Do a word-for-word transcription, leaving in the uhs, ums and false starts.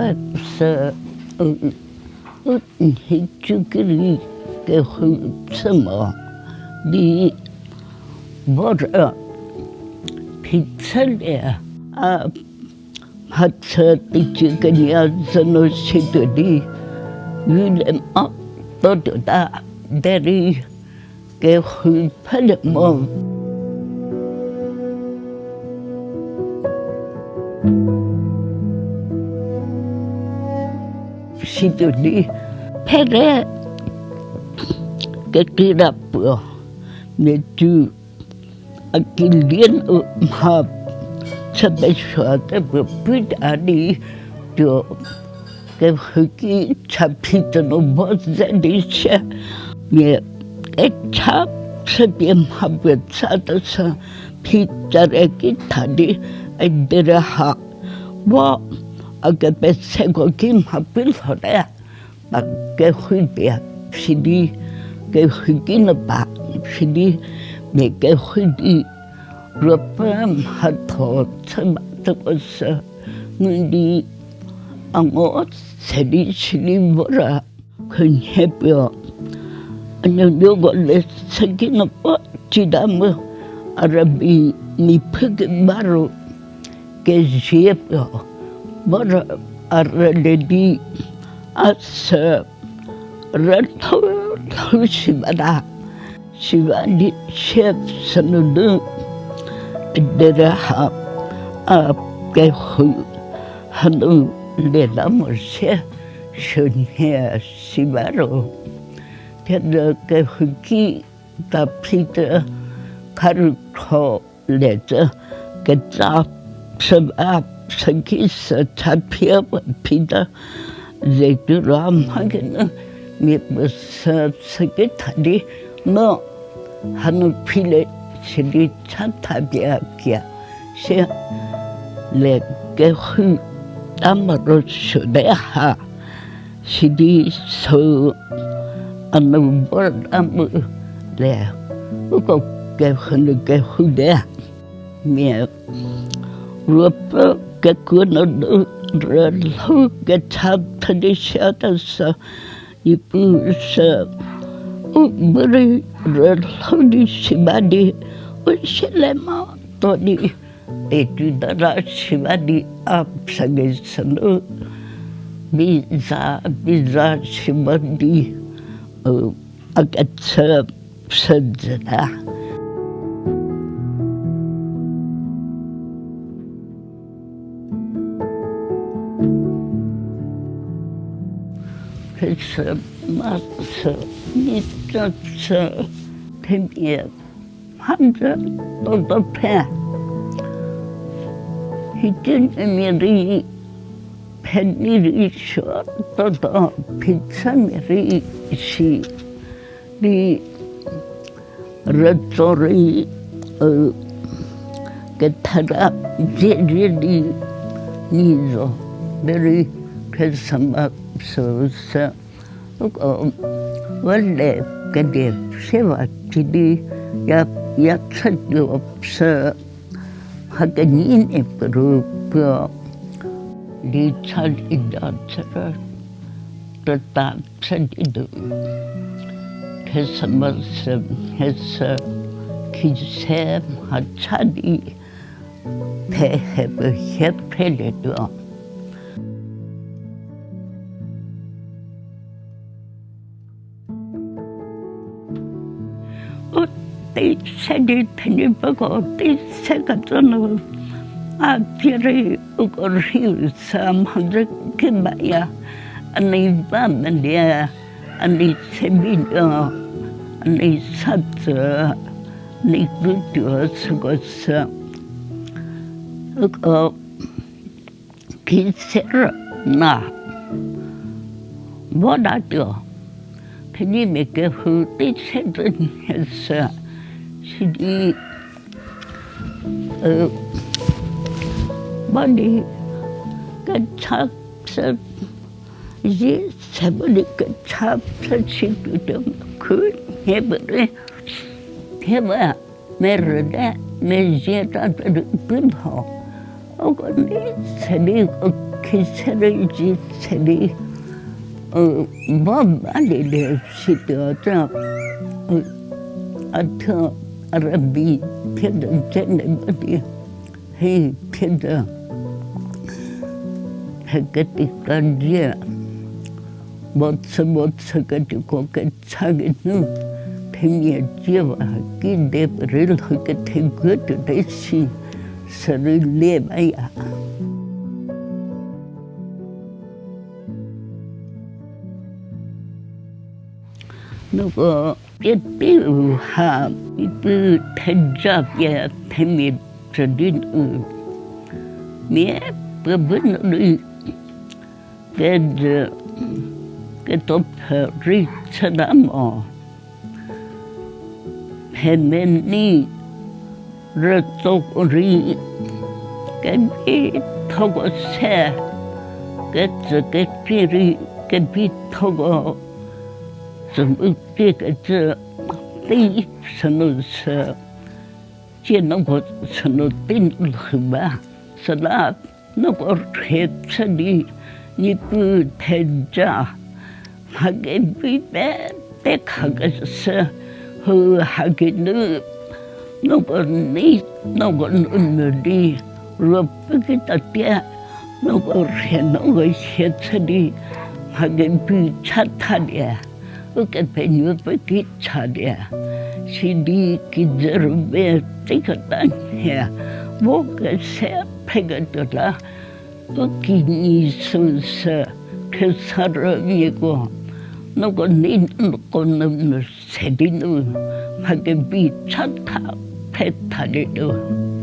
Sü, u, u nhicu ki rei kehou chü mo di, vor, phichülie, a, mhachü teicie kenie zünu situo di, u le mo, to tuota, derei kehou pfhülie mo. Situo di, phere kekreira puo, mia cu a kilie nu mha chü pesuo te puo puta di tuo, kehou ki cha phi tsü nu bo ze di sie, mia kecha chü pie mha puo tsa ta sü phi tsare ki tha di, a derei ha, vo a kepeseko ki mha pu lhote, pa kehou pie sidi, kehou ki nu pa sidi, mia kehou di ruopfü mhatho chü ba tsüko sü ngu di, a ngo se di sidi vora khunhie puo, a nuonuoko le sü ki nu puo cita mu, a rübei mipfhü keba ru kezie puo, vora a rülie di, a sü rütho lhou si bata. Si ba di sie sünunu, derei ha, a kehou hanu lie la mo sie, sünhie si ba ro. Thie kehou ki ta phi tsü, kharu kho le tsü, ketsa pfhü ba pfhü ki sü cha phie puo phi ta, ze tuo ra mha kinu mia puo sü sü ki tha di, no hanu phi le sidi cha tha pie kia sie le kehou ta moro sü de ha. Sidi sü a nu vor ta mu le, uko kehou nu kehou de. Mia ruopfü kekuo nu nu rülhou kecha pfhü di sia ta sü, Niepuu sü u bu rei rülhou di si ba di, u sie le mo to di, petu dara si ba di a pfhü keshü nu, biza biza si ba di, u, a kechü pfhü jüta. Kechü ma sü, mi tsü sü, themia mhadzü toto phe. Hicimia rei, phe ni rei suo toto, phichümia rei si di, rütso rei, u, kethara zie zie di ni zo, derei Christmas süu sü, uko, wele kedi sewa chü di, ya, ya chütuo pfhü, mha kenyi nie puo ru puo di cha di da chü ro, krüta pfhü di du. Christmas sü, hesü, khise mha cha di, phe he puo hie phrelietuo. U tei se di thenyi puoko tei se kecü nu, a pie rei uko rhiu sü mhodzü ki baya, a nei ba melie, a nei se bi tuo, a nei sa tsü, nei ku tuo süko sü, uko ki se rüna votatuo, thenyi mia kehou tei se zü nhie sü, sidi, u, ba di kecha pfhü, zie se ba di kecha pfhü si tuotuo khu nhie puo rei, hie ba merü te, mezie ta te di pu lho. Uko nei se di uko Seri ji seri, u, ba ba le le situo tsa, u, a thuo Arabi thie de jene ba di, he thie de, he keti ka die, bo tsü bo tsü ketiko kecha geinu, themia cie ba ki de perei lhou ketheguo tuo te si, seri le baya. Noko pie teiu ha, ipu theja pie themia tsü di nu. Mia puo bu nu rei, kejü, ketuo pfhe rei chüta mo. Phemenei rütsoko rei kevithoko se, ketsü kekrie rei kevithoko, tsü mu krie kecü tei sünu sü, cie noko sünu tei nu lhou ba. Süla noko rhie chü di, Niepuu theja, mha kevi pete khakeshü, hau ha geinu, noko nei, noko nunu di, ruopfü kitatie, noko rhie noko hie chü di, mha kevi chathalie, Ukepenuopfü ki chalie, sidi kijü rübei teiketa nhie, vo kese pheketuo la, u kinyi süsü, khriesarümiako, noko nei noko nunu se di nu, mha kevi chatha pfhe thalietuo.